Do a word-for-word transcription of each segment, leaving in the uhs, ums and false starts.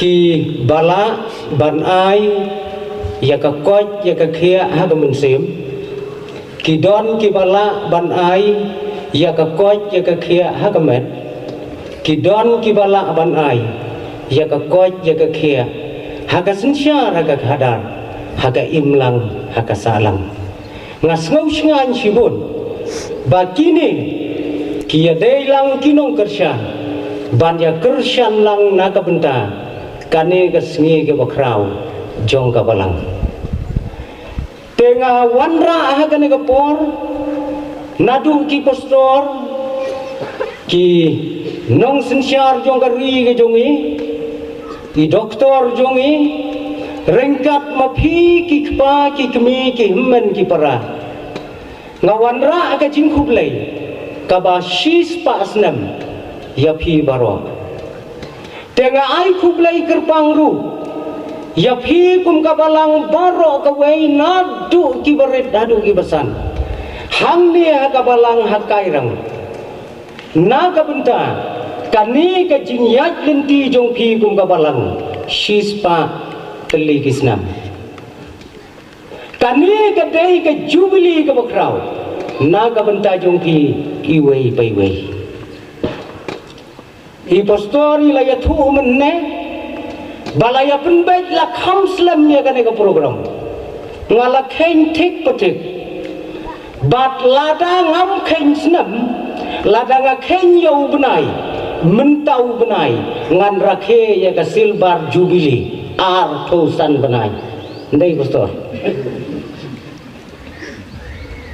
Kiba lah ban ai ïa ka koit ïa ka khiah ha ka mynsiem. Ki don kiba lah ban ai ïa ka koit ïa ka khiah ha ka met. Ki don kiba lah ban ai ïa ka koit ïa ka khiah ha ka synshar, ha ka khadar, ha ka imlang, ha ka sahlang. Nga sngew shngaiñ shibun ba kine ki ïadei lang ki nongkyrshan ban ïa kyrshan lang na ka bynta kane ka sngi kaba khraw jong ka balang. Te nga wanrah ha kane ka por naduh ki pastor, ki nongsynshar jong ka ri ka jong i, i doktor jong i, ryngkat ma phi ki kpa ki kmie ki hynmen ki para. Nga wanrah ka jingkhublei kaba shispah snem ïa phi baroh. Te nga ai khublei kyrpang ruh ïa phi kum ka balang baroh kawei, naduh kiba rit haduh kiba san, hangne ha ka balang ha Kairang, na ka bynta kane ka jingïaid lynti jong phi kum ka balang shispah tylli ki snem. Kane ka dei ka jubili kaba khraw na ka bynta jong phi iwei pa iwei. I pastor i la ïathuh mynne ba la ïa pynbeit la kham slem ïa kane ka program. Nga la kheiñ thik pa thik. Bad lada ngam kheiñ snem, lada nga kheiñ ïa u bnai, mynta u bnai ngan rakhe ïa ka silver jubilee arphew san bnai. Ndei pastor.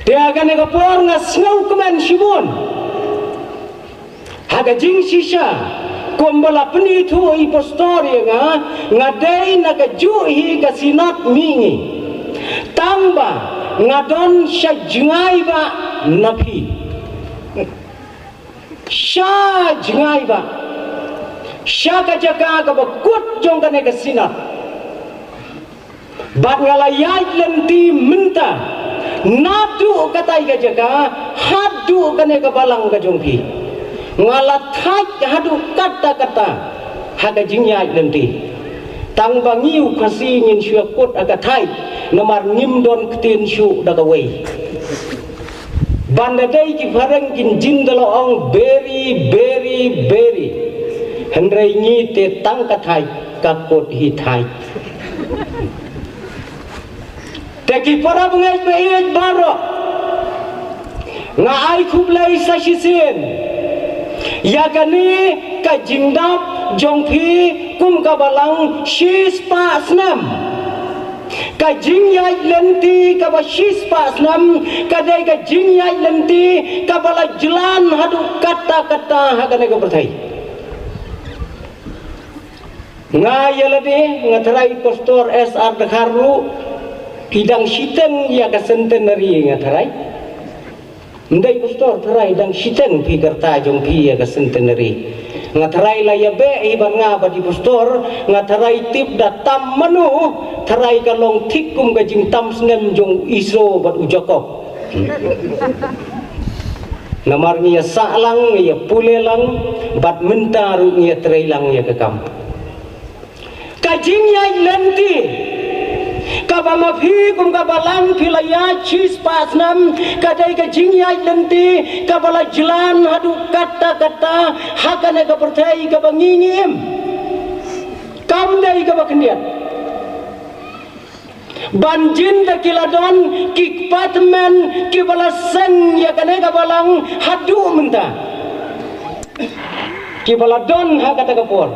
Te ha kane ka por nga sngewkmen shibun. Ha ka jingshisha, kumba la pynithuh i pastor ïa nga, nga dei na kajuh hi ka Synod mihngi. Tangba nga don sha jngai ba na phi. Sha jngai ba. Sha ka jaka kaba kut jong kane ka Synod. Bad nga la ïaid lynti mynta naduh katai ka jaka haduh kane ka balang ka jong phi. Nga la thait haduh katta katta ha ka jingïaid lynti. Tang ba ngi u Khasi ngin shu ïakut ha ka thait namar ngim don ktien shuh da kawei. Ban da dei ki phareng kin jin da la ong beri beri beri. Hynrei ngi te tang ka thait ka kut hi thait. Te ki para bangeit ba ïeit baroh, nga ai khublei sa shisien ïa kane ka jingdap jong phi kum ka balang shispah snem. Ka jingïaid lynti kaba shispah snem ka dei ka jingïaid lynti kaba la jlan haduh katta katta ha kane ka pyrthei. Nga ïa lade nga tharai Pastor S R Dkhar ruh i dang shiteng ïa ka centenary nga tharai. Ndei Pastor, tharai dang shiteng phi ka rta jong phi ïa ka centenary. Nga tharai la ïa beh hi bad nga bad i Pastor, nga tharai tip da tam mano, tharai ka long thik kum ka jingtam snem jong Esau bad u Jakob. Namar ngi ïa sah lang, ngi ïa pule lang, bad mynta ruh ngi ïa trei lang ïa ka kam. Ka jingïaid lynti kaba ma phi kum ka balang phi la ïaid shispah snem, ka dei ka jingïaid lynti kaba la jlan haduh katta katta ha kane ka pyrthei kaba ngi ngi im. Kam dei kaba khyndiat. Ban jin da ki la don ki kpa tymmen kiba la seng ïa kane ka balang haduh mynta. Kiba la don ha kata ka por.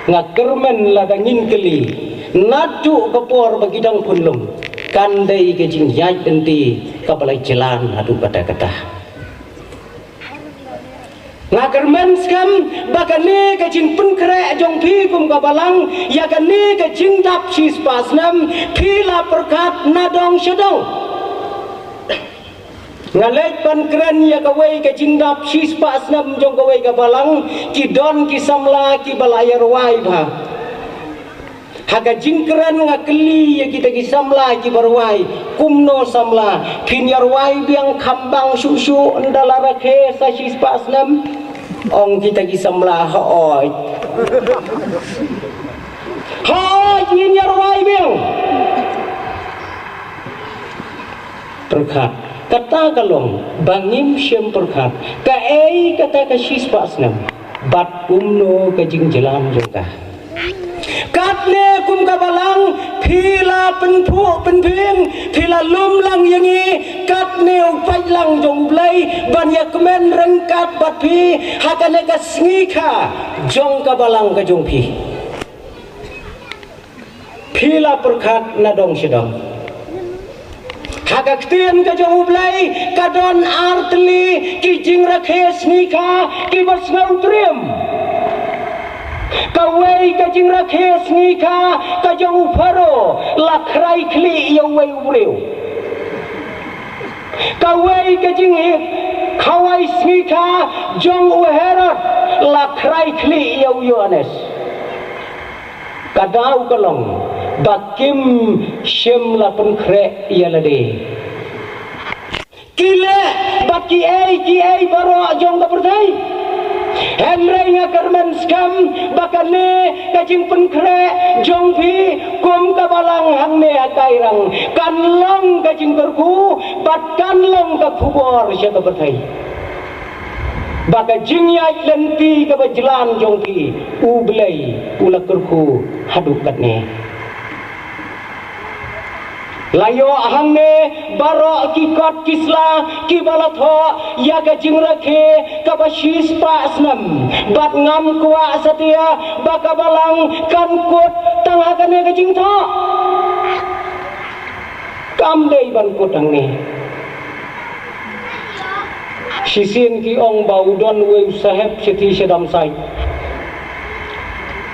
Nga kyrmen lada ngin kylli naduh ka por ba ki dang pynlong, kan dei ka jingïaid lynti kaba la jlan haduh katta katta. Nga kyrmen skhem ba kane ka jingpynkhreh jong phi kum ka balang ïa kane ka jingdap shispah snem phi la pyrkhat na dong sha dong. Nga leit ban kren ïa kawei ka jingdap shispah snem jong kawei ka balang, ki don ki samla kiba la ïa rwai bha. Ha ka jingkren nga kylli ïa kita ki samla kiba rwai, kumno samla, phin ïa rwai biang khambang shuh shuh ynda la rakhe sa shispah snem? Ong kita ki samla, hooid. Hooid, ngin ïa rwai biang. Pyrkhat, kata ka long ba ngim shym pyrkhat kaei kata ka shispah snem bad kumno ka jingjlan jong ka. Katne kum ka balang, phi la pynphuh pynphieng, phi la lum lang ïa ngi. Katne u paidlang jong U Blei ban ïa kmen ryngkat bad phi ha kane ka sngi kha jong ka balang ka jong phi. Phi la pyrkhat na dong sha dong. Ha ka ktien ka jong U Blei ka don ar tylli ki jingrakhe sngi kha kiba sngewtriem. Kawei ka jingrakhe sngi kha ka jong u Pharaoh la khrai khlieh ïa uwei u briew. Kawei ka jingkhawai sngi kha jong u Herod la khrai khlieh ïa u Ïohannes. Ka daw ka long ba kim shym la pynkhreh ïa lade. Ki leh bad kiei kiei baroh jong ka pyrthei. Hynrei nga kyrmen skhem ba kane ka jingpynkhreh jong phi kum ka balang hangne ha Kairang kan long ka jingkyrkhu bad kan long ka khubor sha ka pyrthei ba ka jingïaid lynti kaba jlan jong phi, U Blei u la kyrkhu haduh katne. La ïoh hangne baroh ki kot ki sla kiba la thoh ïa ka jingrakhe kaba shispah snem, bad ngam kwah satia ba ka balang kan kut tang ha kane ka jingthoh. Kam dei ban kut hangne. Shisien ki ong ba u don uwei u sahep shathie sha Damsait.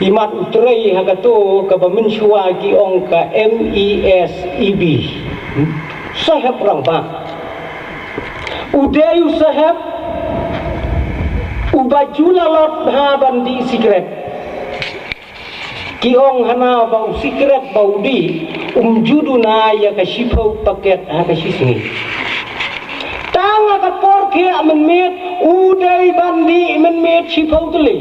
Imat u trei ha kato kaba mynshuwa ki ong ka M E S E B. Sahep rangbah. U dei u sahep uba ju la lot ha ban dih sikret. Ki ong hana ba u sikret ba u dih um ju duna ïa ka shiphew paket ha ka shisngi. Tang ha ka por thiah mynmiet u dei ban dih mynmiet shiphew tylli.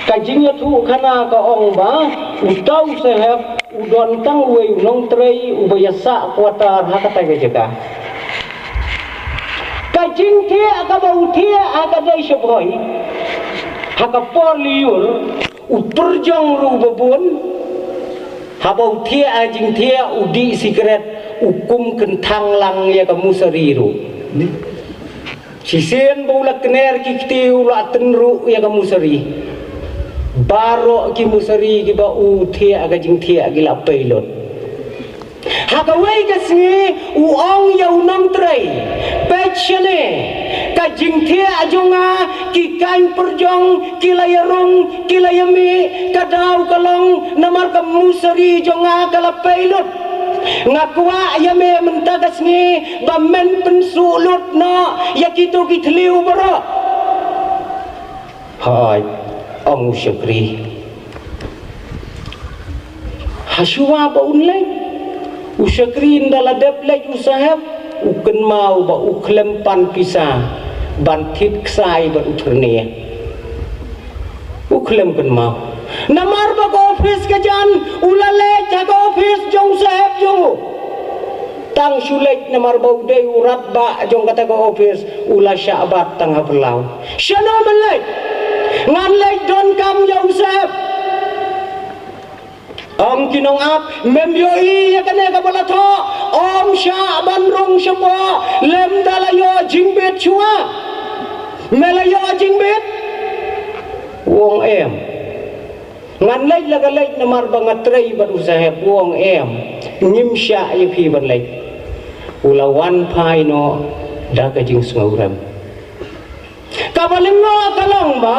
Ka jingïathuh khana ka ong ba uta u sahep u don tang uwei u nongtrei uba ïasah quarter ha kata ka jaka. Ka jingthiah kaba u thiah ha ka dei sha Bhoi ha ka por lyiur, u pyrjong ruh uba bun. Haba u thiah ha jingthiah u dih sikret, u kum kynthang lang ïa ka musari ruh. Shisien ba u la kner ki kti u la tynruh ïa ka musari. Baroh ki musari kiba u thiah ha ka jingthiah ki la pei lut. Ha kawei ka sngi u ong ïa u nongtrei, peit shane, ka jingthiah jong nga, ki kaiñ pyrjong ki la ïarung, ki la ïamih, ka daw ka long namar ka musari jong nga ka la pei lut. Nga kwah ïa me mynta ka sngi ba men pynsuh lut noh ïa kito ki thliew baroh. Hooid, ong u shakri. Hashuwa ba un leit, u shakri ynda la dep leit u sahep, u kynmaw ba u khlem pan pisa ban thied ksai bad u thyrne. U khlem kynmaw. Namar ba ka ophis ka jan, u la leit ha ka ophis jong u sahep jong u. Tang shu leit namar ba u dei u radbah jong kata ka ophis, u la shah bat tang ha phyllaw. Shano men leit? Ngan leit donkam ïa u sahep. Ong ki nongap, mem ïohi ïa kane kaba la thoh, ym shah ban rung shapoh lymda la ïoh jingbit shuwa. Me la ïoh jingbit? U ong em. Ngan leit la ka leit namar ba nga trei bad u sahep, u ong em. Ngim shah ïa phi ban leit. U la wan phai noh da ka jingsngewrem. Kaba lyngngoh ka long ba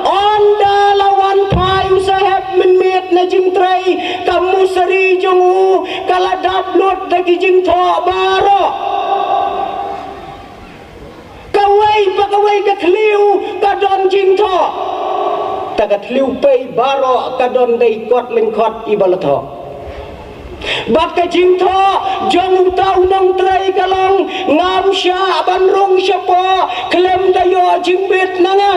ynda la wan phai u sahep mynmiet na jingtrei, ka musari jong u ka la dap lut da ki jingthoh baroh. Kawei pa kawei ka thliew ka don jingthoh. Ta ka thliew pei baroh ka don da i kot lyngkhot iba la thoh. Bad ka jingthoh jong uta u nongtrei ka long, ngam shah ban rung shapoh khlem da ïoh jingbit na nga.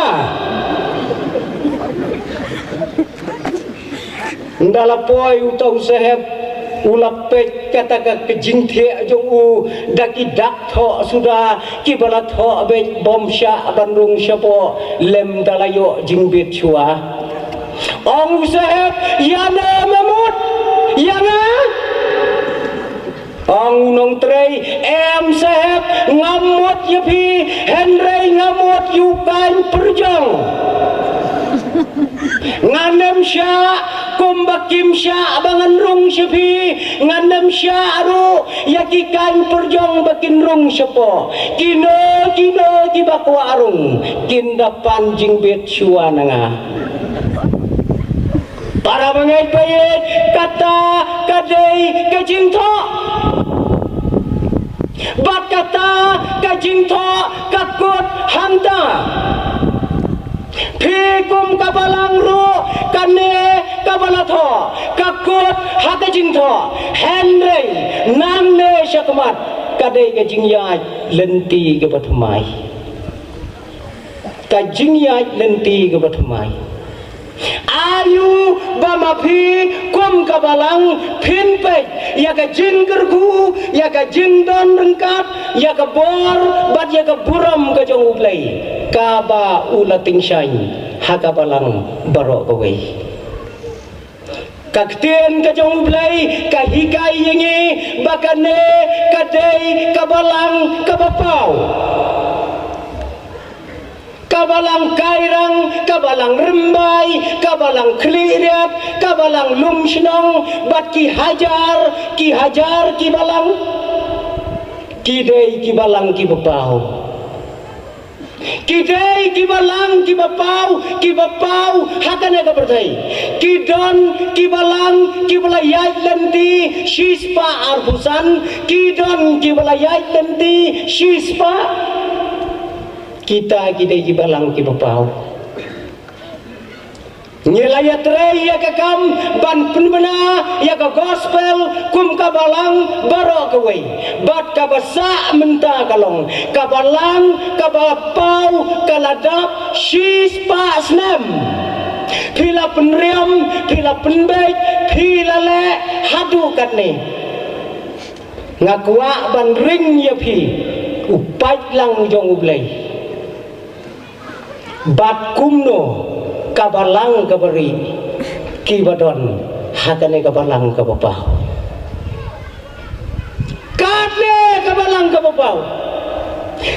Nda la poi uta u sahep, u la peit kata ka jingthiah jong u da ki dak thoh suda kiba la thoh beit bym shah ban rung shapoh lymda la ïoh jingbit shuwa. Ong u sahep, ïa ne me mut? Ïa nga? Ong u nongtrei, em sahep, ngam mut ïa phi, hynrei nga mut ïa u kaiñ pyrjong. Ngan ym shah kumba kim shah ba ngan rung sha phi, ngan ym shah ruh ïa ki kaiñ pyrjong ba kin rung shapoh. Kino kino kiba kwah rung kin da pan jingbit shuwa na nga. Para bangeit baieit, kata ka dei ka jingthoh. Bad kata ka jingthoh ka kut hangta. Phi kum ka balang ruh kane kaba la thoh ka kut ha ka jingthoh. Hynrei nangne shakhmat ka dei ka jingïaid lynti kaba thymmai. Ka jingïaid lynti kaba thymmai. Aïu ba ma phi kum ka balang phin peit ïa ka jingkyrkhu, ïa ka jingdon ryngkat, ïa ka bor bad ïa ka burom ka jong U Blei kaba u la tyngshaiñ ha ka balang baroh kawei. Ka ktien ka jong U Blei ka hikai ïa ngi ba kane ka dei ka balang kaba paw. Ka balang kairang, ka balang rymbai, ka balang khlieh riat, ka balang lum shnong, bad ki hajar, ki hajar ki balang. Ki dei ki balang kiba paw. Ki dei ki balang kiba paw, kiba paw ha kane ka pyrthei. Ki don ki balang kiba la ïaid lynti shispah arphew san, ki don kiba la ïaid lynti shispah. Kita ki dei ki balang kiba paw. Ngi la ïatrei ïa ka kam ban pynbna ïa ka gospel kum ka balang baroh kawei. Bad kaba sah mynta ka long ka balang kaba paw ka la dap shispah snem. Phi la pynriam, phi la pynbeit, phi la leh haduh katne. Nga kwah ban ring ïa phi u paidlang jong U Blei. Bad kumno ka balang kaba rieh kiba don ha kane ka balang kaba paw. Kane ka balang kaba paw,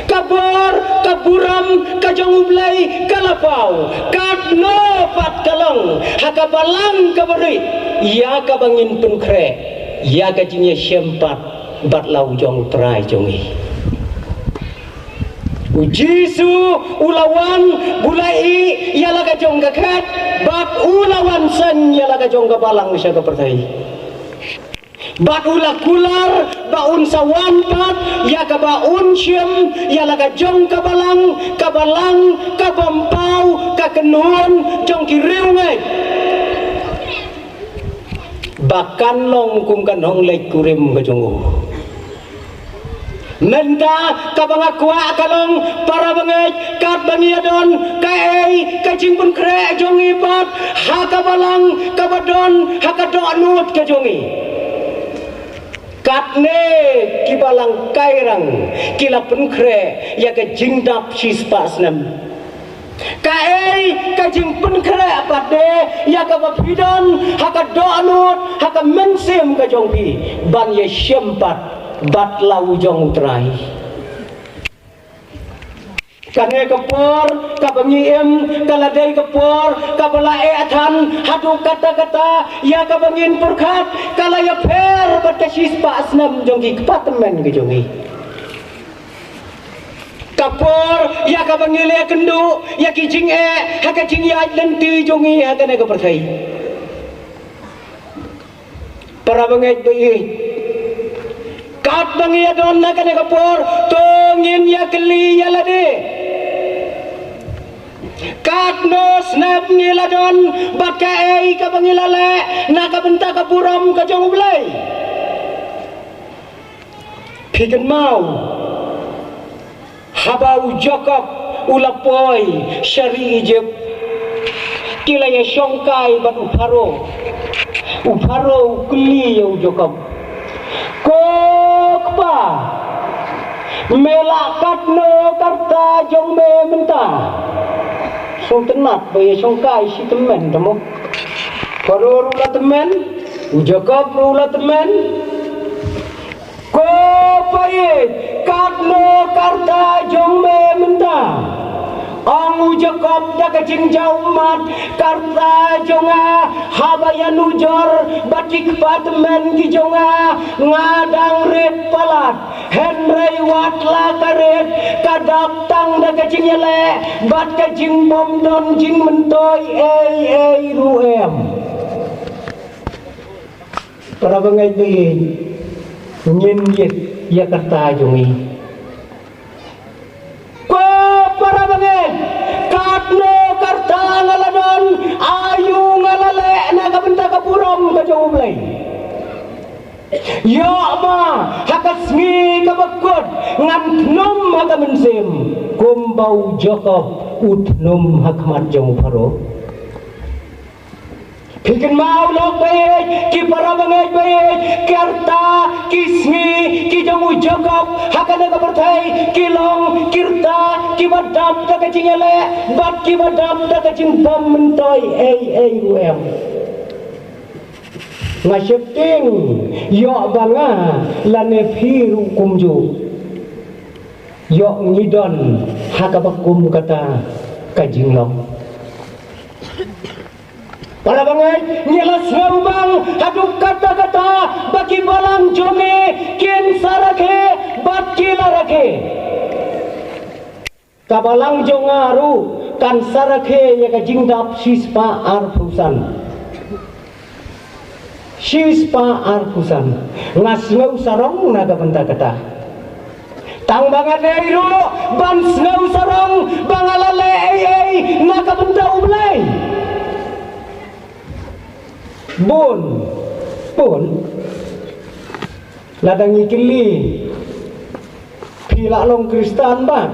ka bor ka burom ka jong U Blei ka la paw. Katno pat ka long ha ka balang kaba rieh ïa kaba ngin pynkhreh ïa ka jingïashem pat bad la u jong U Trai jong ngi. U Jisu u la wan, u la ïeh ïa la ka jong ka khet, bad u la wan seng ïa la ka jong ka balang sha ka pyrthei. Bad u la kular ba un sa wan pat ïa kaba un shim ïa la ka jong ka balang, ka balang kabym paw, ka kynhun jong ki riewngeit. Ba kan long kum ka nongleit kurim ka jong u. Mynta kaba nga kwah ka long para bangeit, katba ngi ïadon, kaei ka jingpynkhreh jong ngi pat ha ka balang kaba don ha ka dohnud ka jong ngi. Katne ki balang kairang ki la pynkhreh ïa ka jingdap shispah snem. Kaei ka jingpynkhreh pat de ïa kaba phi don ha ka dohnud, ha ka mynsiem ka jong phi, ban ïashem pat bad la u jong U Trai. Kane ka por kaba ngi im ka la dei ka por kaba la eh than haduh katta katta ïa kaba ngin pyrkhat, ka la ïapher bad ka shispah snem jong ki kpa tymmen ka jong ngi. Ka por ïa kaba ngi leh kynduh ïa ki jingeh ha ka jingïaid lynti jong ngi ha kane ka pyrthei. Para bangeit ba ïeit, katba ngi ïadon ha kane ka por, to ngin ïakylli ïa lade. Katno snem ngi la don bad kaei kaba ngi la leh na ka bynta ka burom ka jong U Blei. Phi kynmaw haba u Jakob u la poi sha ri Ijipt, Ki la ïa shongkai bad u Pharaoh. U Pharaoh u kylli ïa u Jakob, "Ko kpa, me la katno ka rta jong me mynta?" Sngewtynnat ba ïa shongkai shi tymmen te mo. Pharaoh ruh la tymmen, u Jakob ruh la tymmen. "Ko paid, katno ka rta jong me mynta?" Ong u Jakob da ka jingjaw ummat, "Ka rta jong nga, haba ïanujor bad ki kpa tymmen ki jong nga, nga dang rit palat. Hynrei wat la ka rit, ka dap tang da ka jingïaleh bad ka jingbym don jingmyntoi ei ei ruh em." Para bangeit ba ïeit, ngin ïit ïa ka rta jong ngi. Ko para bangeit, katno ka rta nga la don, aïu nga la leh na ka bynta ka burom ka jong U Blei. Ïoh ma ha ka sngi kaba kut ngan thnum ha ka mynsiem kumba u Jakob u thnum ha khmat jong u Pharaoh. Phi kynmaw lok ba ïeit, ki para bangeit ba ïeit, ki rta ki sngi ki jong u Jakob ha kane ka pyrthei ki long ki rta kiba dap da ka jingïaleh bad kiba dap da ka jingbym myntoi ei ei ruh em. Nga sheptieng, ïoh ba nga lane phi ruh kumjuh, ïoh ngi don ha kaba kum kata ka jinglong. Para bangeit, ngi la sngewbang haduh katta katta ba ki balang jong ngi kin sa rakhe bad ki la rakhe. Ka balang jong nga ruh kan sa rakhe ïa ka jingdap shispah arphew san. Shispah arphew san. Nga sngew sarong na ka bynta kata. Tang ba nga dei ruh ban sngew sarong ba nga la leh ei ei na ka bynta U Blei. Bun, bun. Lada ngi kylli, phi la long Khristan bah?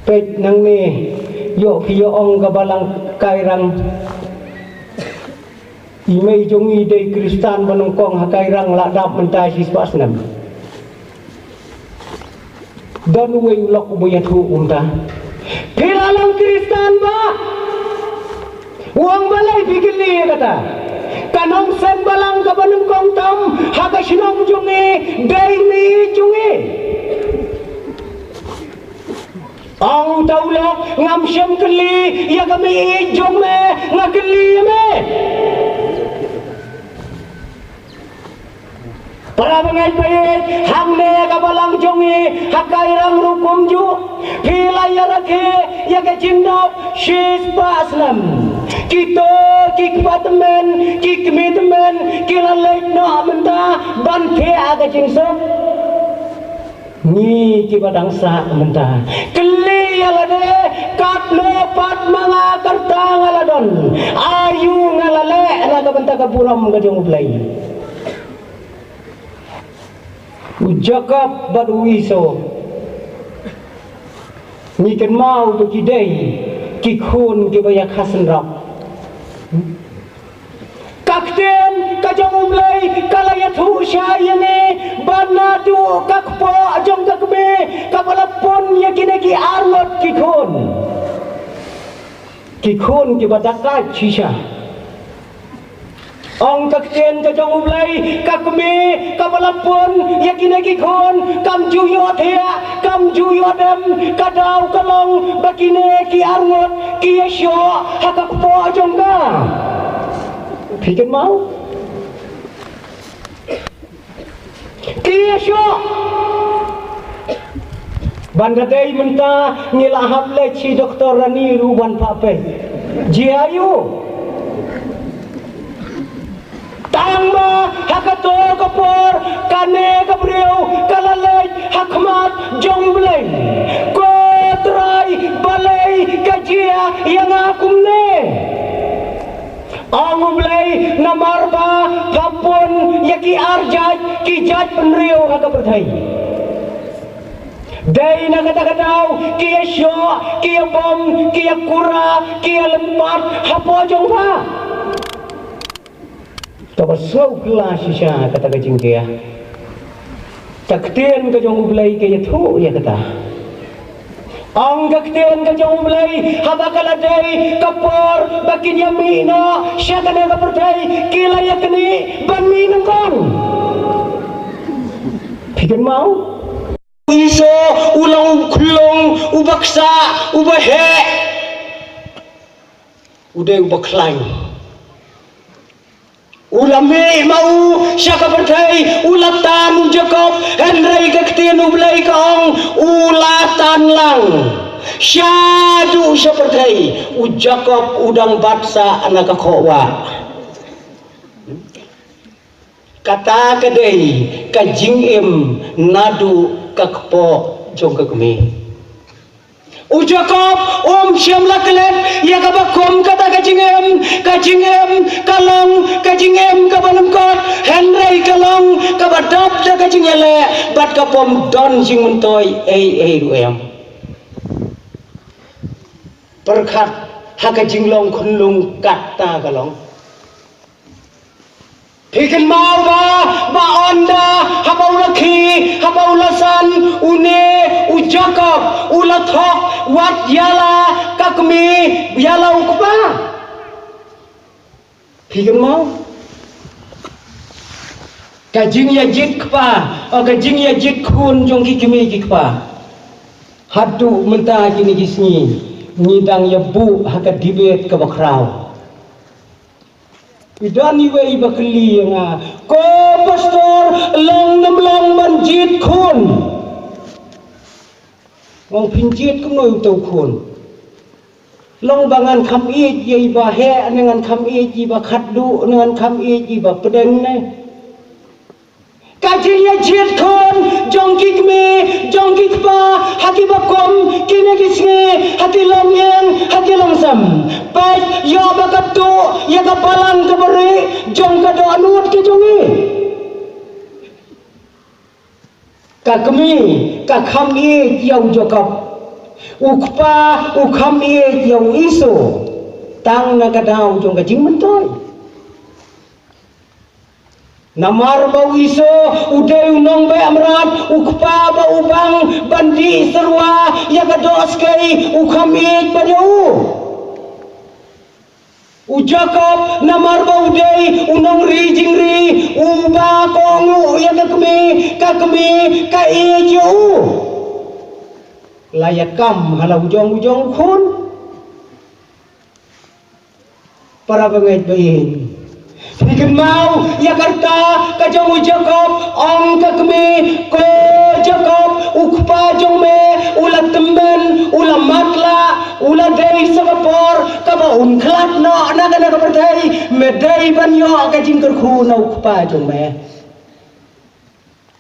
Peit nangne, ïoh phi ïoh ong ka balang Kairang. I mei jong ngi dei Khristan ba nyngkong ha Kairang, la dap mynta shispah snem. Don uwei u lok uba ïathuh kumta. Phi la long Khristan bah? U ong balei phi kylli ïa kata? Ka nongseng balang kaba nyngkong tam ha ka shnong jong ngi dei mei jong ngi. Ong uta u lok, ngam shym kylli ïa ka mei jong me, nga kylli ïa me. Para bangeit ba ïeit, hangne ka balang jong ngi ha Kairang ruh kumjuh. Phi la ïa rakhe ïa ka jingdap shispah snem. Kito ki kpa tymmen, ki kmie tymmen ki la leit noh mynta ban thiah ka jingsuk. Ngi kiba dang sah mynta, kylli ïa lade, katno pat ma nga ka rta nga la don, aïu nga la leh na ka bynta ka burom ka jong U Blei. U Jakob bad u Esau, ngi kynmaw ba ki dei ki khun kiba ïa kha synrap. Ka ktien ka jong U Blei ka la ïathuh shai ïa ngi ba naduh ka kpoh jong ka kmie kaba la pun ïa kine ki arngut ki khun, ki khun kiba da kait shisha. Ong ka ktien ka jong U Blei, ka kmie kaba la pun ïa kine ki khun kam ju ïoh thiah, kam ju ïoh dem, ka daw ka long ba kine ki arngut ki ïashoh ha ka kpoh jong ka. Phi kynmaw? Ki ïashoh. Ban da dei mynta ngi la hap leit sha doktor rani ruh ban phah peit. Jia aïu? Tang ba ha kato ka por kane ka briew ka la leit ha khmat jong U Blei. Ko Trai, balei ka jia ïa nga kumne? Ong U Blei, namar ba pha pun ïa ki arjait ki jaitbynriew ha ka pyrthei. Dei na kata ka daw ki ïa shoh, ki ïa bom, ki ïa kura, ki ïa lympat hapoh jong pha. Kaba sngewkhlaiñ shisha kata ka jingkyrpad. Ka ktien ka jong U Blei ka ïathuh ïa kata. Ong ka ktien ka jong U Blei, haba ka la dei ka por ba kin ïa mih noh sha kane ka pyrthei, ki la ïa knieh ban mih nyngkong. Phi kynmaw? U Esau u long u khlong, u baksa, u baheh. U dei u bakhlaiñ. U la mih ma u sha ka pyrthei, u la tan u Jakob, hynrei ka ktien U Blei ka ong, u la tan lang. Sha ju sha pyrthei, u Jakob u dang bat sa na ka khoh wah. Kata ka dei ka jingim naduh ka kpoh jong ka kmie. U Jakob um shym la klet ïa kaba kum kata ka jingim, ka jingim ka long ka jingim kaba lyngkot, hynrei ka long kaba dap da ka jingïaleh bad ka bym don jingmyntoi ei ei ruh em. Pyrkhat ha ka jinglong khunlung kata ka long. Phi kynmaw ba, ba ynda haba u la khie, haba u la san, une u Jakob u la thok wat ïa la ka kmie, ïa la u kpa. Phi kynmaw? Ka jingïajied kpa, o ka jingïajied khun jong ki kmie ki kpa. Haduh mynta kine ki sngi ngi dang ïa buh ha ka debate kaba khraw. Ïa don iwei ba kylli ïa nga, ko pastor, long ne ym long ban jied khun? Nga ong, phin jied kumno uto u khun? Long ba ngan kham ïeit ïa i ba heh ne ngan kham ïeit ïa i ba khatduh ne ngan kham ïeit ïa i ba pdeng ne? Ka jingïajied khun jong ki kmie jong ki kpa ha kiba kum kine ki sngi, ha ki longïing, ha ki longsem. Peit ïoh ba ka tuh ïa ka balang kaba rieh jong ka dohnud ka jong ngi. Ka kmie ka kham ïeit ïa u Jakob, u kpa u kham ïeit ïa u Esau. Tang na ka daw jong ka jingmyntoi. Namar ba u Esau u dei u nongbeh mrad, u kpa ba u bang ban dih syrwa ïa ka doh skei, u kham ïeit bad ïa u. U Jakob namar ba u dei u nongri jingri, uba kohnguh ïa ka kmie, ka kmie ka ïeit ïa u. La ïa kam ha la u jong u jong u khun. Para bangeit ba ïeit, phi kynmaw ïa ka rta ka jong u Jakob, ong ka kmie, ko Jakob, u kpa jong me u la tymmen, u la matlah, u la dei sa ka por kaba un khlad noh na kane ka pyrthei, me dei ban ïoh ka jingkyrkhu na u kpa jong me.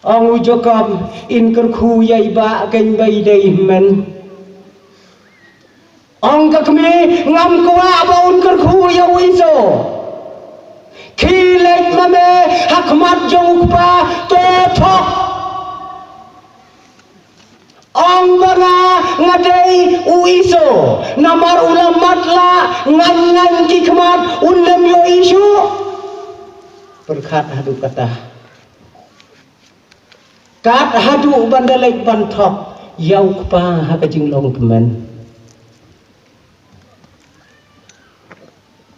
Ong u Jakob, in kyrkhu ïa i bah kein ba i dei hynmen. Ong ka kmie, ngam kwah ba un kyrkhu ïa u Esau. Khie leit ma me ha khmat jong u kpa, to thok. Ong ba nga, nga dei u Esau, namar u la matlah, ngan ngan ki khmat, un lem ïohi shuh. Pyrkhat haduh kata. Kat haduh ban da leit ban thok ïa u kpa ha ka jinglong tymmen.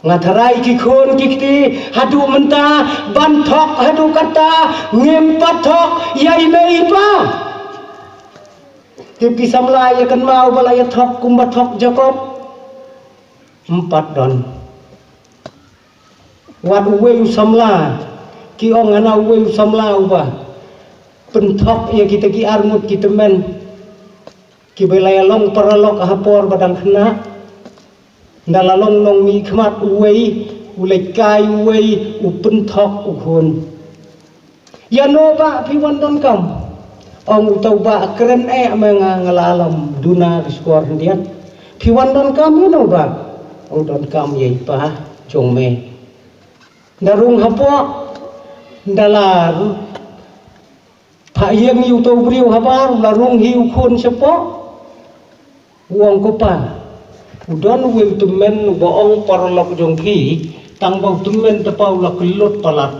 Nga tharai ki khun ki kti, haduh mynta ban thok haduh kata ngim pat thok ïa i mei i pa. Tip ki samla ïa kynmaw ba la ïa thok kumba thok Jakob. Ym pat don. Wat uwei u samla, ki ong hana uwei u samla uba pynthok ïa kita ki arngut ki tymmen kiba la ïa long paralok ha por ba dang khynnah. Nda la long nongmihkhmat uwei, u leit kai uwei, u pynthok u khun. Ïa no bah phi wan donkam? Ong uta u bah, kren eh me nga, nga la lam duna ka shkor khyndiat. Phi wan donkam ïa no bah? Ong donkam ïa i pa jong me. Nda rung hapoh, nda la Ha ïing ïa uto u briew habar, la rung hi u khun shapoh. U ong, "Ko pa, u don uwei u tymmen uba ong paralok jong phi, tang ba u tymmen te pa u la kyllut palat.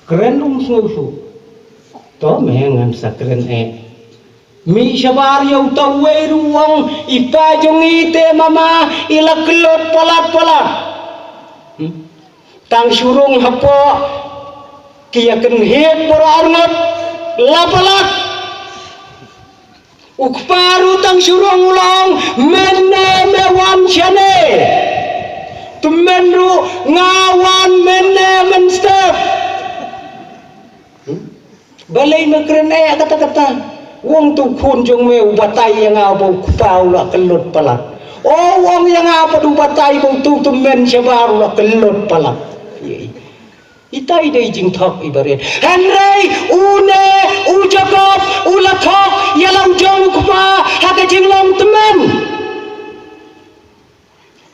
Kren um sngewsuk." "To me ngan sa kren eh." Mih shabar ïa uta uwei ruh u ong, "I pa jong i te mama i la kyllut palat palat." Hmm? Tang shu rung hapoh ki ïa kynhied para arngut, la palat. U kpa ruh tang shu rung u la ong, "Mynne me wan shane." Tymmen ruh, "Nga wan mynne mynstep." Hmm? "Balei me kren eh kata kata?" "U ong uto u khun jong me u batai ïa nga ba u kpa u la kyllut palat." "O," u ong, "ïa nga pat u batai ba uto u tymmen shabar u la kyllut palat." Itai dei jingthok iba rit. Hynrei une u Jakob u la thok ïa la u jong u kpa ha ka jinglong tymmen.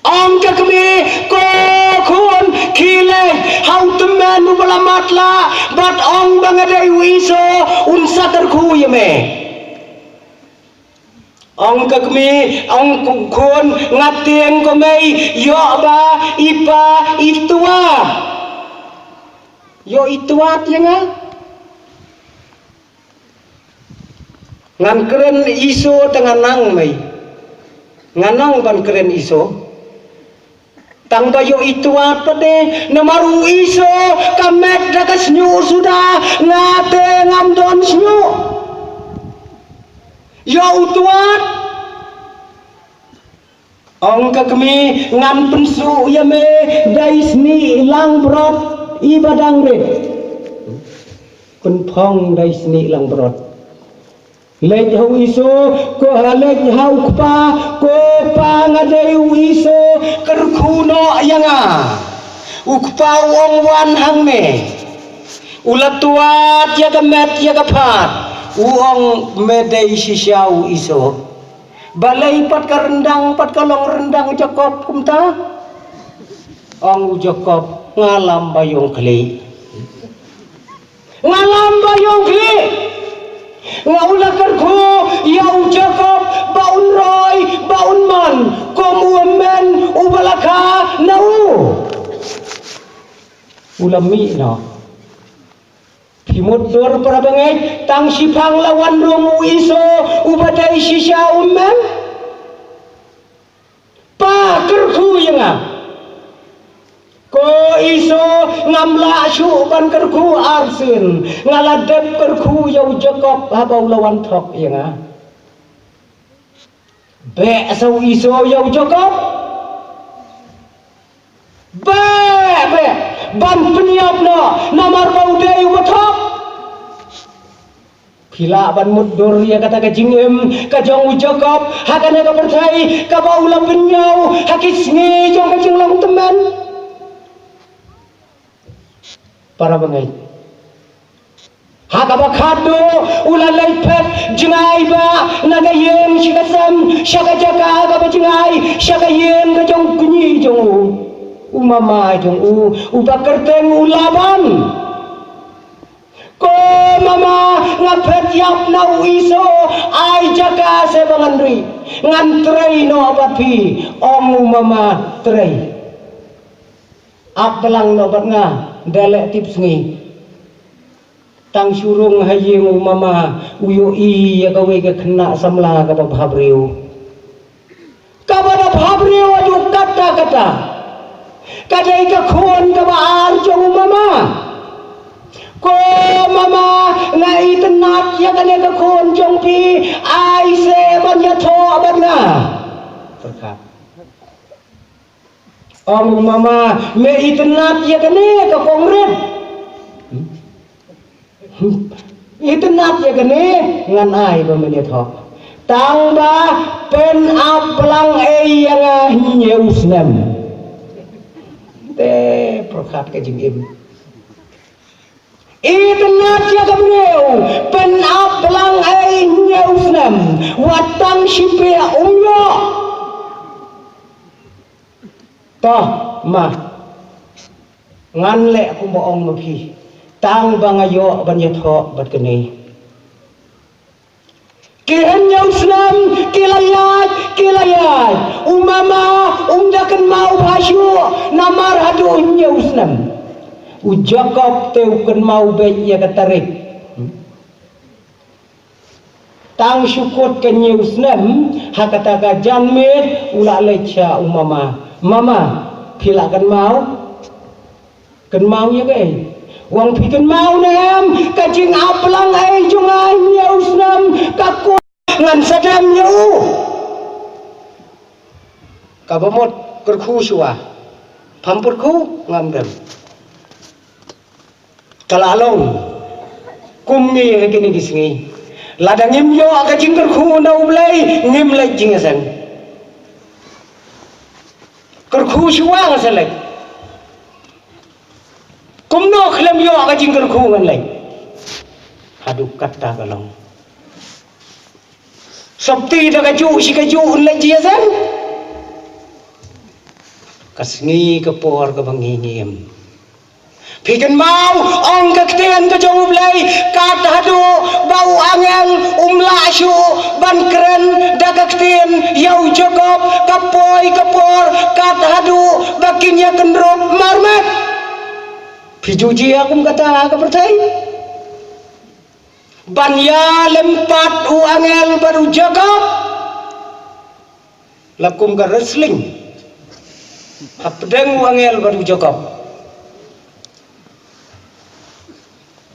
Ong ka kmie, "Ko khun, khie leit ha u tymmen uba la matlah bad ong ba nga dei u Esau, un sa kyrkhu ïa me." Ong ka kmie, ong, "Ko khun, nga tieng, ko mei, ïoh ba i pa i tuat. Ïoh i tuat ïa nga. Ngan kren Esau te nga nang, mei. Nga nang ban kren Esau. Tang ba ïoh i tuat pat de, namar u Esau ka met da ka shñiuh suda, nga te ngam don shñiuh. Ïoh u tuat." Ong ka kmie, "Ngan pynsuh ïa me da i snieh langbrot iba dang rit. Pynphong da i snieh langbrot. Leit ha u Esau, ko ha, leit ha u kpa, ko pa, nga dei u Esau, kyrkhu noh ïa nga." U kpa u ong, "Wan hangne." U la tuat ïa ka met ïa ka phad, u ong, "Me dei shisha u Esau." "Balei pat ka ryndang, pat ka long ryndang Jakob kumta?" Ong u Jakob, "Nga lam ba ïong khlieh. Nga lam ba ïong khlieh. Nga, u la kyrkhu ïa u Jakob ba un roi, ba un mon kum u men uba la kha na u." U la mih noh. Phi mutdur para bangeit, tang shiphang la wan rung u Esau uba dei shisha u men. "Pa, kyrkhu ïa nga." "Ko Esau, ngam lah shuh ban kyrkhu arsien. Nga la dep kyrkhu ïa u Jakob haba u la wan thok ïa nga." Beh sa u Esau ïa u Jakob. Beh, beh, ban pynïap noh, namar ba u dei uba thok. Phi lah ban mutdur ïa kata ka jingim ka jong u Jakob ha kane ka pyrthei kaba u la pynïaw ha ki sngi jong ka jinglong tymmen. Para bangeit, ha kaba khatduh u la leit phet jngai ba na ka ïing sha ka sem, sha ka jaka kaba jngai, sha ka ïing ka jong u kñi jong u, u mama jong u, uba kyrteng u Laban. "Ko mama, nga phet ïap na u Esau, ai jaka se ba ngan ri, ngan trei noh bad phi." Ong u mama, "Trei. Ap blang noh bad nga da leh tipsngi." Tang shu rung ha ïing u mama, u ïohi ïa kawei ka khynnah samla kaba bhabriew. Kaba da bhabriew haduh katta katta. Ka dei ka khun kaba ar jong u mama. "Ko mama, nga itynnad ïa kane ka khun jong phi, ai se ban ïathoh bad nga." Pyrkhat. Ong u mama, "Me itynnad ïa kane ka kong rit? Itynnad ïa kane, ngan ai ba men ïathoh. Tang ba pynap blang ei ïa nga hynñiew snem." Te pyrkhat ka jingim. Itynnad ïa ka briew, pynap blang ei hynñiew snem, wat tang shi pyiar um ïoh. To, ma. Ngan leh kumba ong ma phi. Tang ba nga ïoh ban ïathoh bad kane. Ki hynñiew snem ki la ïaid, ki la ïaid. U mama um da kynmaw bha shuh namar haduh hynñiew snem. U Jakob te u kynmaw beit ïa ka tarik. Tang shu kut ka hynñiew snem, ha kata ka janmiet u la leit sha u mama. Mama, phi la kynmaw? Kynmaw ïa kaei? Wan phi kynmaw ne em ka jingap lang ei jong nga hynñiew snem, ka kut ngan sa dem ïa u. Kaba mut kyrkhu shuwa. Pham kyrkhu ngam dem. Ka la long kum ngi ha kine ki sngi. Lada ngim ïoh ka jingkyrkhu na U Blei, ngim leit jingïaseng. Kyrkhu shuwa nga sa leit. Kumno khlem ïoh ka jingkyrkhu ngan leit. Haduh katta ka long. Sopti da kajuh shi kajuh un leit jingïaseng. Ka sngi ka por kaba ngi ngim. Phi kynmaw, ong ka ktien ka jong U Blei, kat haduh ba u angel um lah shuh ban kren da ka ktien ïa u Jakob, ka poi ka por, kat haduh ba kin ïa kynrup marmet. Phi ju jia kum kata ka pyrthei. Ban ïa lem pat u angel bad u Jakob. La kum ka wrestling. Hapdeng u angel bad u Jakob.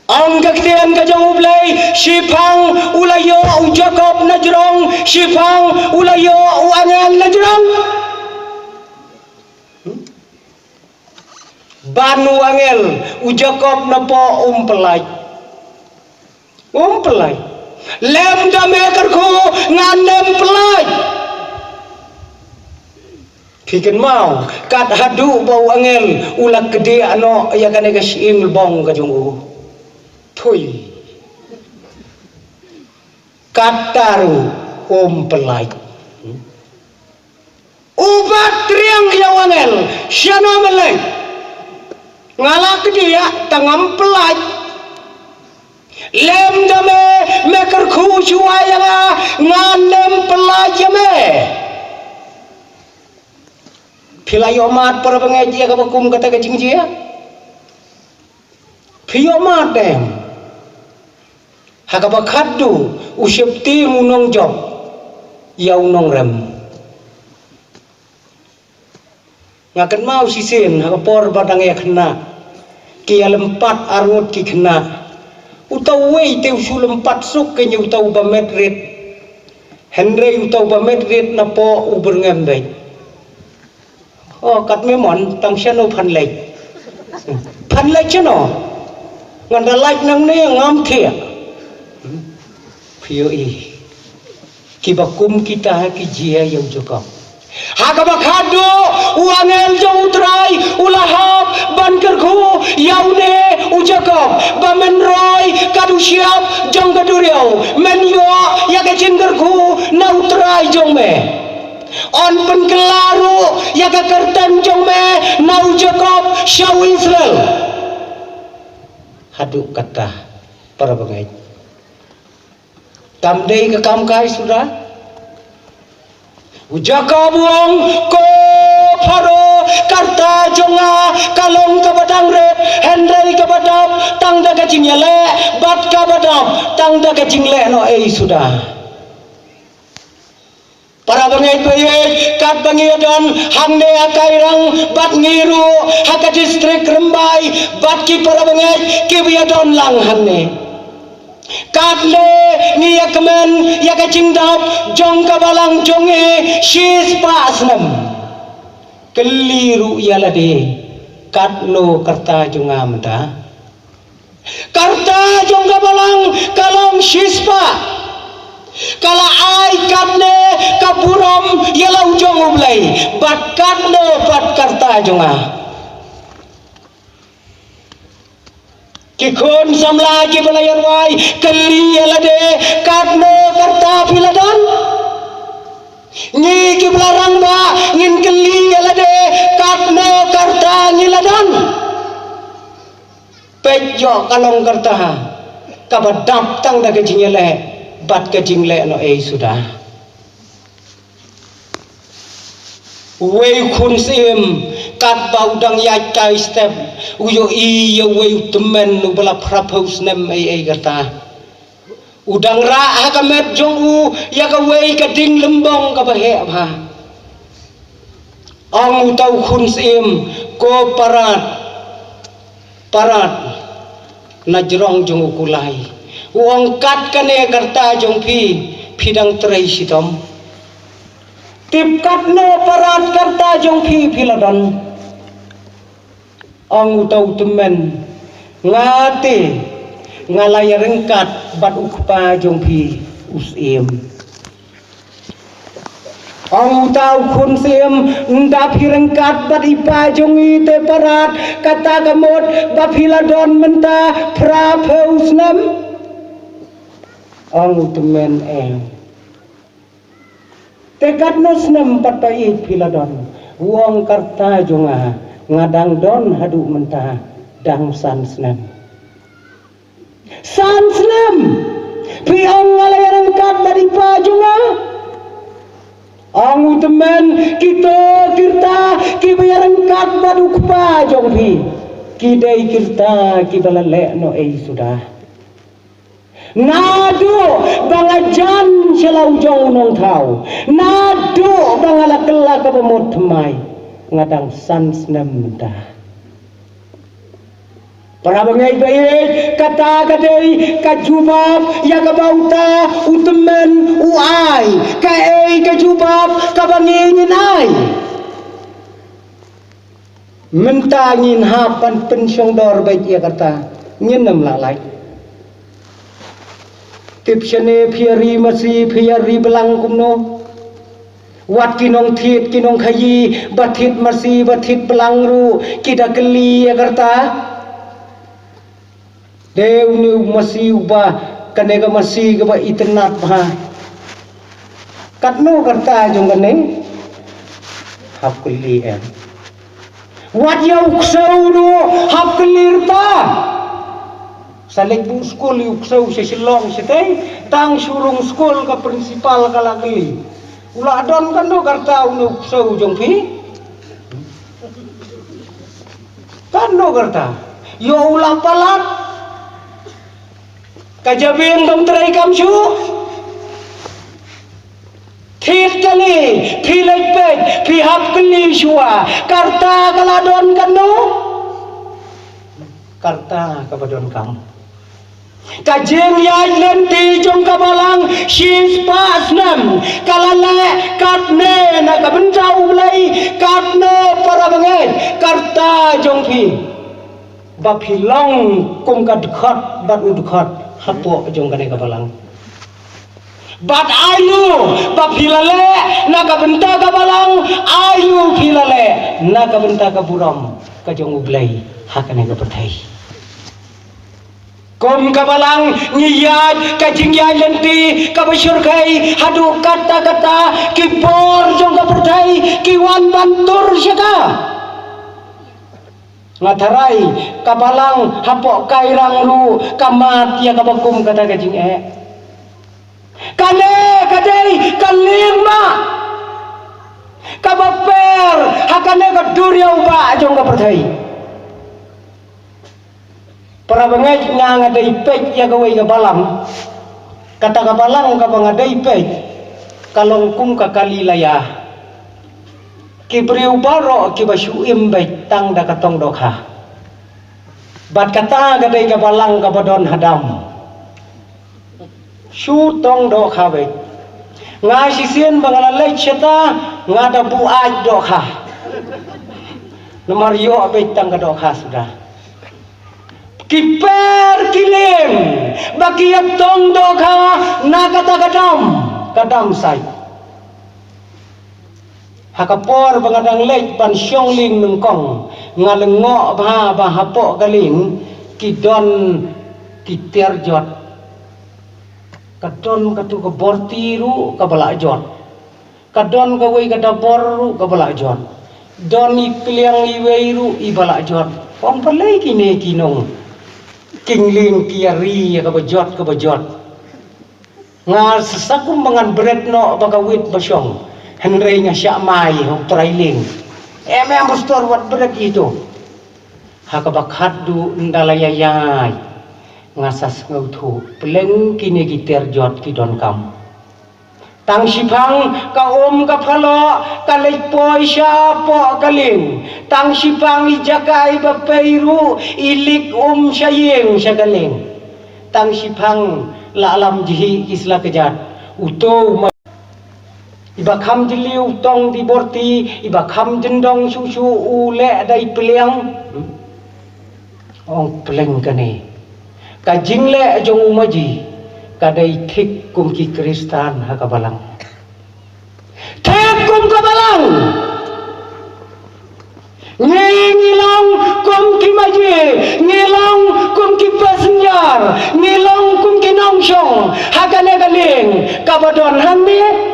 Ong ka ktien ka jong U Blei, shiphang u la ïoh u Jakob na jrong, shiphang u la ïoh u angel na jrong. Hmm? Ban u angel, u Jakob napoh um pynlait. Um pynlait. Lem da me kyrkhu ngan ym pynlait. Phi kynmaw, kat haduh ba u angel u la kdiah noh ïa kane ka shyieng lbong ka jong u. Thui. Katta ruh um pynlait. U bat triang ïa u angel, shano me leit? Nga la kdiah, tang ngam pynlait. Lem da me, me kyrkhu shuwa ïa nga, ngan ym pynlait ïa me. Phi la ïohmad para bangeit ïa kaba kum kata ka jingjia? Phi ïohmad em? Ha kaba khatduh u sheptieng u nongjop ïa u nongrem. Nga kynmaw shisien ha ka por ba dang ïa khynnah, ki ïa lympat arngut ki khynnah. Uta uwei te u shu lympat suk kein ïa uta uba met rit. Hynrei uta uba met rit napoh u byrngem beit. O, kat me mon, tang shano phan leit. Phan leit shano? Ngan da leit nangne ngam thiah. Phi ïohi. Kiba kum kita ki jia ïa u Jakob. Ha kaba khatduh u angel jong U Trai u la hap ban kyrkhu ïa une u Jakob ba men roi kat u shyiap jong ka duriaw, men ïoh ïa ka jingkyrkhu na U Trai jong me. Un pynkylla ruh ïa ka kyrteng jong me na u Jakob sha u Israel. Haduh katta, para bangeit. Kam dei ka kam kai suda. U Jakob u ong, ko Pharaoh, ka rta jong nga ka long kaba dang rit, hynrei kaba dap tang da ka jingïaleh, bad kaba dap tang da ka jingleh noh ei suda. Para bangeit ba ïeit, katba ngi ïa don hangne ha Kairang bad ngi ruh ha ka distrik Rymbai bad ki para bangeit kiba ïa don lang hangne. Katne ngi ïa kmen ïa ka jingdap jong ka balang jong ngi shispah snem. Kylli ruh ïa lade, katno ka rta jong nga mynta? Ka rta jong ka balang ka long shispah. Ka la ai katne ka burom ïa la u jong U Blei. Bad katno pat ka rta jong nga? Ki khun samla kiba la ïa rwai, kylli ïa lade, katno ka rta phi la don? Ngi kiba la rangbah ngin kylli ïa lade, katno ka rta ngi la don? Peit, ïoh ka long ka rta kaba dap tang da ka jingïaleh, bad ka jingleh noh ei suda. Uwei u khun syiem, katba u dang ïaid kai step, u ïohi ïa uwei u tymmen uba la phra phew snem ei ei kata. U dang rah ha ka met jong u ïa kawei ka ding lymbong kaba heh bha. Ong uta u khun syiem, "Ko Parat, Parat, na jrong jong u kulai." U ong, "Kat kane ka rta jong phi, phi dang trei shitom. Tip katno Parat ka rta jong phi, phi la don." Ong uta u tymmen, "Nga te, nga la ïaryngkat bad u kpa jong phi u syiem." Ong uta u khun syiem, "Ynda phi ryngkat bad i pa jong ngi te Parat, kata ka mut ba phi la don mynta phra phew snem?" Ong u tymmen, "Em." "Te katno snem pat phi ïeit phi la don?" U ong, "Ka rta jong nga, nga dang don haduh mynta dang san snem." "San snem? Phi ong nga la ïaryngkat bad i pa jong nga?" Ong u tymmen, "Kito ki rta kiba ïaryngkat bad u kpa jong phi, ki dei ki rta kiba la leh noh ei suda. Naduh ba nga jan sha la u jong u nongthaw, naduh ba nga la kylla kaba mut thymmai, nga dang san snem mynta." Para bangeit ba ïeit, kata ka dei ka jubab ïa kaba uta u tymmen u ai. Kaei ka jubab kaba ngi ngin ai? Mynta ngin hap ban pynshongdor beit ïa kata, ngin ym lah lait. Tip shane phi ïa ri masi, phi ïa ri blang kumno? Wat ki nongthied, ki nongkhaïi ba thied masi, ba thied blang ruh ki da kylli ïa kata. Dei une u masi uba, kane ka masi kaba itynnad bha. Katno ka rta jong kane? Hap kylli em. Wat ïa u ksew ruh hap kylli rta. Sa leit buh skul ïa u ksew sha Shillong shatei, tang shu rung skul ka principal ka la kylli. U la don katno ka rta une u ksew jong phi? Katno ka rta? Ïoh u la palat. Ka jabieng dang trei kam shuh. Thied kali, phi leit peit, phi hap kylli shuwa. Ka rta ka la don katno? Ka rta kaba donkam. Ka jingïaid lynti jong ka balang shispah snem ka la leh katne na ka bynta U Blei, katno para bangeit, ka rta jong phi ba phi long kum ka dkhot bad u dkhot hapoh jong kane ka balang. Bad aïu ba phi la leh na ka bynta ka balang, aïu phi la leh na ka bynta ka burom ka jong U Blei ha kane ka pyrthei. Kum ka balang ngi ïaid ka jingïaid lynti kaba shyrkhei haduh katta katta, ki bor jong ka pyrthei ki wan ban tur sha ka. Nga tharai ka balang hapoh Kairang ruh ka mad ïa kaba kum kata ka jingeh. Kane ka dei ka lieng mah kaba per ha kane ka duriaw ba jong ka pyrthei. Para bangeit, nga nga dei peit ïa kawei ka balang. Kata ka balang kaba nga dei peit ka long kum ka kali laya. Ki briew baroh kiba shu im beit tang da ka tong dohkha. Bad kata ka dei ka balang kaba don hadam. Shu tong dohkha beit. Nga shisien ba nga la leit shata nga da buh ait dohkha. Namar ïoh beit tang ka dohkha suda. Ki per ki lieng ba ki ïa tong dohkha na kata ka dam, ka dam sait. Ha ka por ba nga dang leit ban shong lieng nyngkong, nga lyngngoh bha ba hapoh ka lieng ki don ki tiar jot. Ka don katu ka borti ruh kaba la jot. Ka don kawei ka dabor ruh kaba la jot. Don i pliang iwei ruh iba la jot. Ong balei kine ki nongking lieng ki ïa ri ïa kaba jot kaba jot. Nga sa kum ba ngan bret noh ba ka wit ba shong. Hynrei nga shah mai ha u trai lieng. Em em pastor, wat bret ïa ito. Ha kaba khatduh ynda la ïaid nga sa sngewthuh, pleng kine ki ter jot ki donkam. Tang shiphang ka um ka phaloh ka leit poi shapoh ka lieng. Tang shiphang i jaka iba pei ruh i lik um sha ïing sha ka lieng. Tang shiphang la lam jhieh ki sla kjat. Uto u ma iba kham jylliew tong di borti, iba kham jyndong shuh shuh u leh da i pliang. Hmm? Ong pleng kane. Ka jingleh jong u maji ka dei thik kum ki Khristan ha ka balang. Thik kum ka balang. Ngi, ngi long kum ki maji, ngi long kum ki passenger, ngi long kum ki nongshong ha kane ka lieng kaba don hangne.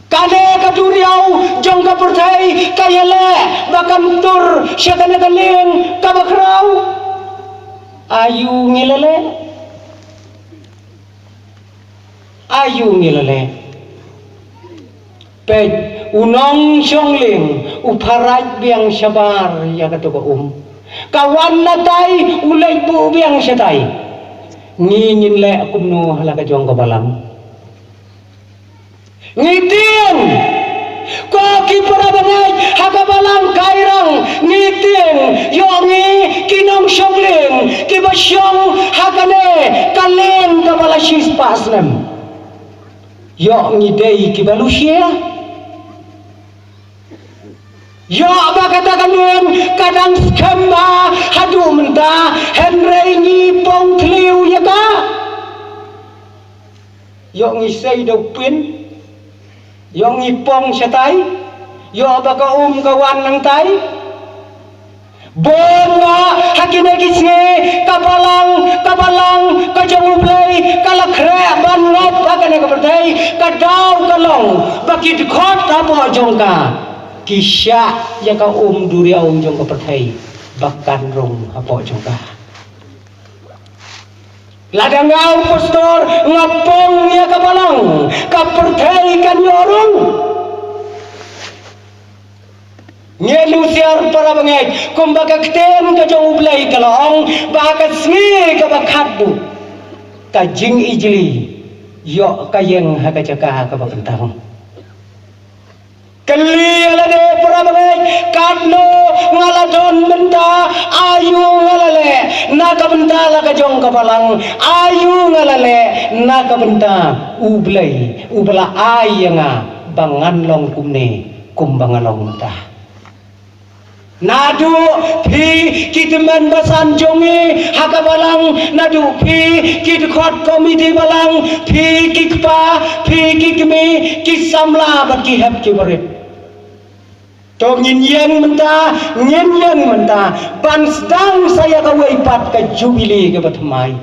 Kane ka duriaw jong ka pyrthei ka ïaleh ba kan tur sha kane ka lieng kaba khraw. Aïu ngi la leh? Aïu ngi la leh? Peit, u nongshong lieng u pharaj biang shabar ïa kato ka um. Ka wan na tai u leit buh biang shatai. Ngi ngin leh kumno ha la ka jong ka balang? Ngi tieng. Ko ki para bangeit ha ka balang Kairang, ngi tieng. Ïoh ngi ki nongshong lieng kiba shong ha kane ka lieng kaba la shispah snem. Ïoh ngi dei kiba lushia. Ïoh ba kata ka lieng ka dang skhem bha haduh mynta, hynrei ngi pong thliew ïa ka. Ïoh ngi sei da u pin. Ïoh ngi pong shatai. Ïoh ba ka um ka wan nangtai. Bun ba ha kine ki sngi ka balang, ka balang ka jong U Blei ka la khreh ban ngop ha kane ka pyrthei. Ka daw ka long ba ki dkhot hapoh jong ka ki shah ïa ka um duriaw jong ka pyrthei ba kan rung hapoh jong ka. Lada nga u pastor nga pong ïa ka balang, ka pyrthei kan ïoh rung. Ngin husiar para bangeit, kumba ka ktien ka jong U Blei ka la ong ba ha ka sngi kaba khatduh ka jingijli ïoh ka ïeng ha ka jaka kaba kyntang. Kylli ïa lade para bangeit, katno nga la don mynta, aïu nga la leh na ka bynta la ka jong ka balang, aïu nga la leh na ka bynta U Blei uba la ai ïa nga ba ngan long kumne kumba nga long mynta. Naduh phi ki tymmen basan jong ngi ha ka balang, naduh phi ki dkhot komiti balang, phi ki kpa, phi ki kmie, ki samla bad ki hep ki barit. To ngin ïeng mynta, ngin ïeng mynta ban sdang sa ïa kawei pat ka jubili kaba thymmai.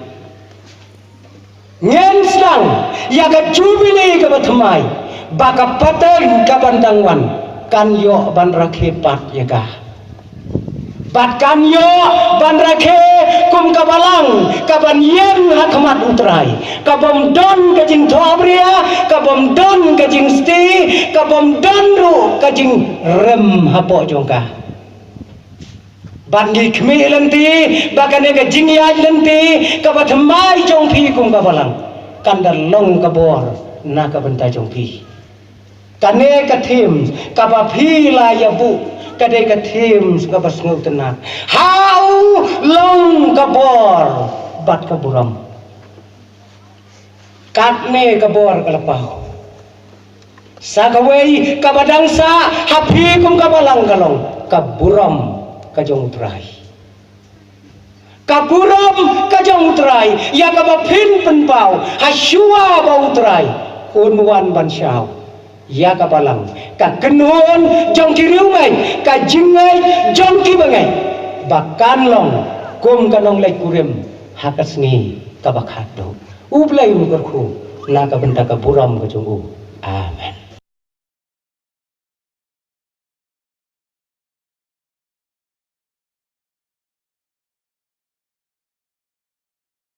Ngin sdang ïa ka jubili kaba thymmai ba ka pateng kaban dang wan kan ïoh ban rakhe pat ïa ka. Bad kan ïoh ban rakhe kum ka balang kaban ïeng ha khmat U Trai, kabym don ka jingthohbria, kabym don ka jingsti, kabym don ruh ka jingrem hapoh jong ka. Bad ngi khmih lynti ba kane ka jingïaid lynti kaba thymmai jong phi kum ka balang kan da long ka bor na ka bynta jong phi. Kane ka theme kaba phi la ïa buh ka dei ka theme kaba sngewtynnat. Ha u long ka bor bad ka burom. Katne ka bor ka la paw. Sa kawei kaba dang sah ha phi kum ka balang ka long ka burom ka jong U Trai. Ka burom ka jong U Trai ïa kaba phin pynpaw ha shuwa ba U Trai un wan ban shaw ïa ka balang, ka kynhun jong ki riewngeit, ka jingngeit jong ki bangeit ba kan long kum ka nongleit kurim ha ka sngi kaba khatduh. U Blei un kyrkhu na ka bynta ka burom ka jong u. Amen.